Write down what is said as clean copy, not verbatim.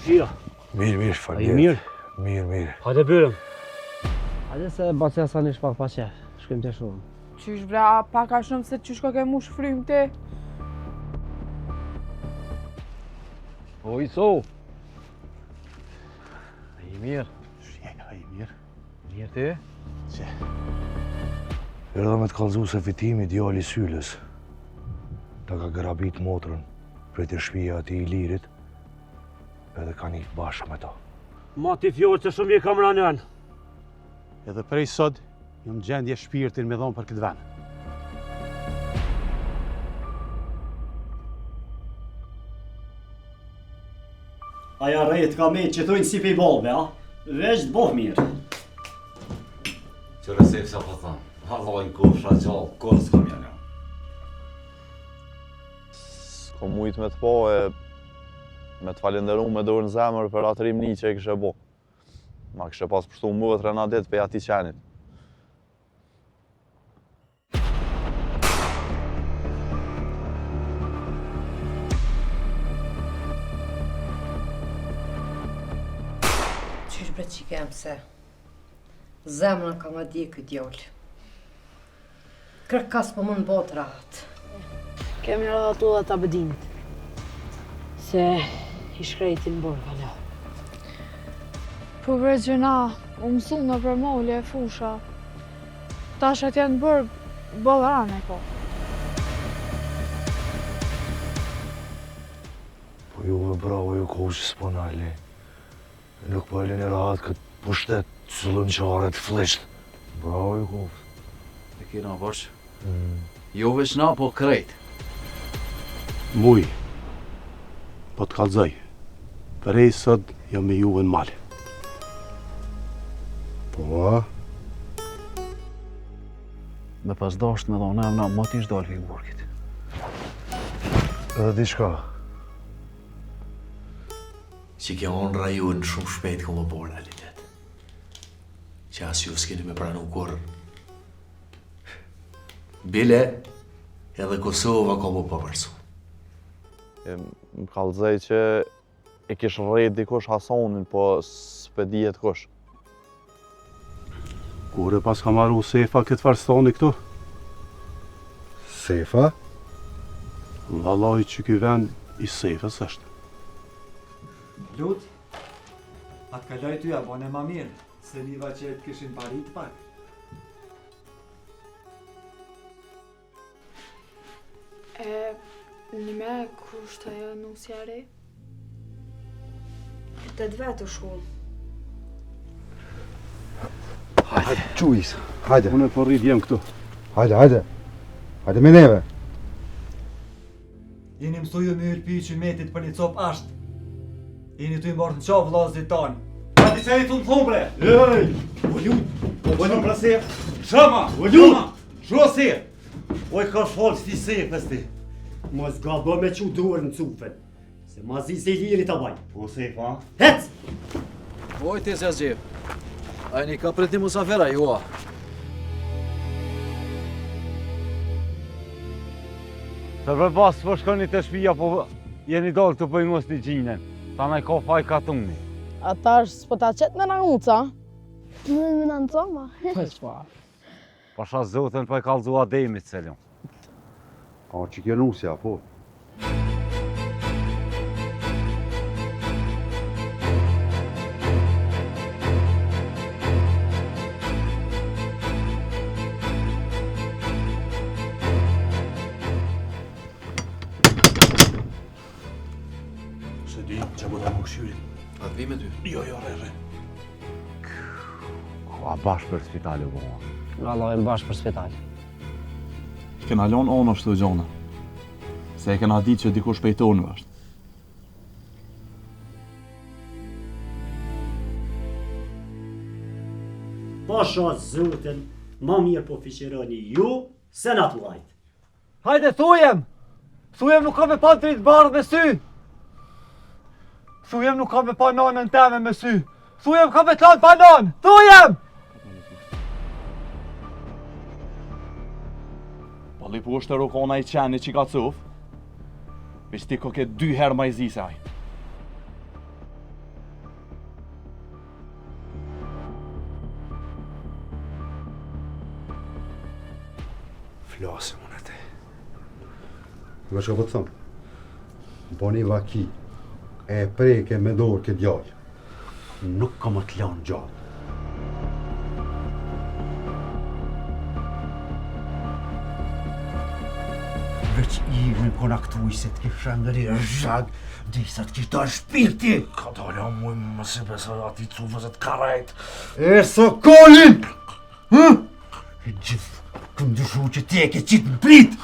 Qysh je? Mirë, mirë, faleminderit. Mirë? Mirë, mirë. Hajde byrëm. Hajde se baca Hasani është pak pa qef. Shkojmë te shohim. Qysh bre, pak a shumë se qysh koke mush frymë ti? O, Iso! A je mirë? Shje, a je mirë? Mirë ti? Qe. Erdha me të kallzu se Fitimi djali i Sylës. Ta ka grabit motrën prej te shpia e atij Ilirit edhe kanë ikë bashkë me to. Ma ti fjallë që shumë je kam ranën. Edhe prej sot, jam gjendje shpirtin me dhonë për këtë vend. Aja rejt ka me që thujnë si pej babe, a? Veç të boh mirë. Qyre Sefë sa po thonë, Vallahi kofsha gjallë, kurrë s'kam ja lënë. S'kom mujtë me të pa e me të falenderu me dorë në zemër për atë trimni që e kishe bo. Ma kishe pas pështu motrën atë ditë pej atij qenit. Qysh bre që kem se Zemrën ka ma djeg ky djalë. Kërka s'po mund bëhet rahat. Kemi rahat të të Abedinit. Se i shkreti n'burg hala. Po bre gjynah, u mësu nëpër male e fusha. Tash atje në burg, boll ranë e ko. Po juve bravo ju koftë që s'po nalni. Nuk po e lini rahat këtë pushtet zullumqar e të flliqt. Bravo ju koftë. E kena borxh. Mm. Jo veç na, po krejt. Muj, po të kallzoj. Prej sot jam me juve në mal. Po, a? Me pas dasht me dhonë emna, moti ish dalë prej burgit. Edhe diçka. Që kjo ondrra jonë shumë shpejt ka m'u bo realitet. Që as ju s'keni me pranu kurrë. Bile, edhe Kosova ka m'u pavarësu. E, më kallzoi që e kish rreh dikush Hasanin, po s'pe dihet kush. Kur e paska maru Sefa këtë farë stani këtu? Sefa? Vallahi që ky ven i Sefës është. Lut, a të kaloj ty, a bone ma mirë, se niva që të kishin parit pak. E, një me, kush të ajo nusja re? Të të vetë u shumë. Hajde, quis, hajde. Unë po rri djem këtu. Hajde, hajde. Hajde me neve. Jeni mësu ju me hypë qymetit për një copë asht. Jeni tu i marrë në qafë vllazit tanë. A ti që i thunë thunë bre? Ej! Po lut, po bëjnë pra se. Shama, po lut. Shua se. Oj ka fol si se ti. Mos gabo me çu duar në cufën. Se ma zi se Iliri ta baj. Po se pa. Hec! Oj ti se A jeni ka pritni musafira, jo a? Të për pas, po shkoni te shpia, po jeni dalë të po i mos një gjinen. Ta në ka faj katuni. A tash s'po ta qet me na uca? Më me na nëcoma. Po s'po. Pasha Zotin po e kallzu Ademit se lëm. A, që kjo nusja, po. Se di, që po të më këshyrin. A të vi me ty? Jo, jo, re, re. A bash për spital u bo. Vallahi bash për spital. Kena lonë onë është të gjona. Se e kena ditë që dikush pej tonëve është. Pasha Zotin, ma mirë po fiqironi ju, se na të lajt. Hajde, thujem! Thujem nuk kam me pa dritë bardhë me sy! Thujem nuk kam me pa nanën teme me sy! Thujem kam me t'lanë pa nanë! Thujem! Po li po është rokona i qeni që ka cuf, veç ti koke dy herë ma i zi se aj. Flasim unë e te. Dhe çka po të thom? Boni vaki, e preke me dorë këtë djalë. Nuk ka me të lanë gjallë. Veç i me kona këtu i se të kisha ngri zhag, derisa të kish dalë shpirti. Ka dalë, muj më si besoj ati cufës e të karajt. E sokolin! Hë? E gjithë, këm dyshu që ti e ke qitë në prit!